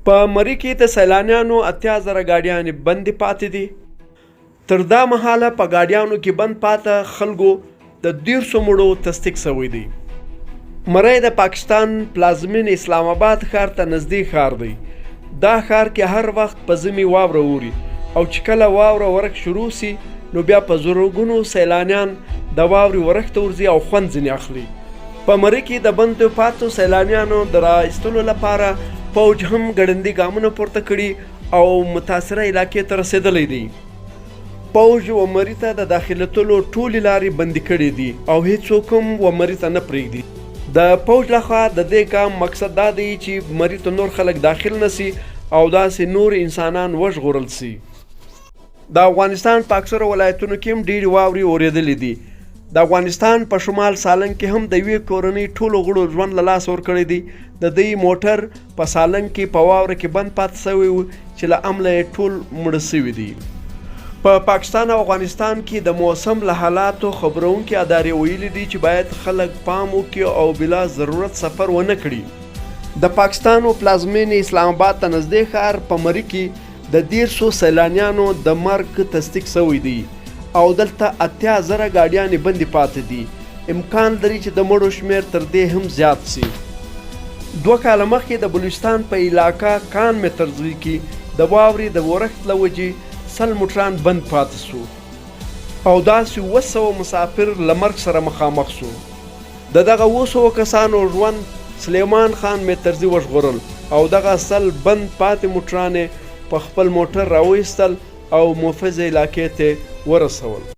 په مري کې د سیلانیانو 80,000 ګاډیانې بندې پاتې دي. تر دا مهاله په ګاډیانو کې بند پاته خلکو د 30 مړو تصدیق شوی دی. مری د پاکستان پلازمینې اسلام آباد ښار ته نږدې ښار دی. دا ښار کې هر وخت په ژمي واوره اوري او چې کله واوره ورښت شروع سي نو بیا په زرګونو سیلانیان د واورې ورښت ته ورځي او خوند ځینې اخلي. په مري کې د بندو پاتو سیلانیانو د را ایستلو لپاره پوج هم ګړندي ګامونه پورته کړي او متاثره علاقې ته رسېدلی دی. پوج و مري ته د داخلېدلو ټولې لارې بندې کړې دي او هیڅوک هم و مري ته نه پرېږدي. د پوج لخوا د دې ګام مقصد دا دی چې مري ته نور خلک داخل نه سي او داسې نور انسانان وژغورل سي. د افغانستان په اکثرو ولایتونو کې هم ډېرې واورې اورېدلې دي. د افغانستان په شمال سالنګ کې هم د یوې کورنۍ ټولو غړو ژوند له لاسه ورکړی دی. د دوی موټر په سالنګ کې په واوره کې بند پاتې شوی و چې له امله یې ټول مړه شوي دي. په پاکستان او افغانستان کې د موسم له حالاتو خبرونکې ادارې ویلي دي چې باید خلک پام وکړي او بلا ضرورت سفر ونه کړي. د پاکستان و پلازمېنې اسلام اباد ته نزدې ښار په مري کې د 30 سیلانیانو د مرګ تصدیق شوی دی او دلته 80,000 ګاډیانې بندې پاتې دي. امکان لري چې د مړو شمېر تر دې هم زیات شي. 2 کاله مخکې د بلوچستان په علاقه کان مترزوی کې د واورې د ورښت له وجې 100 موټران بند پاتې شو او داسې 700 مسافر له مرګ سره مخامخ شو. د دغه 700 کسانو ژوند سلیمان خان میترزي وژغورل او دغه 100 بند پاتې موټران یې په خپل موټر راوایستل او محفوظې علاقې ته ورسول.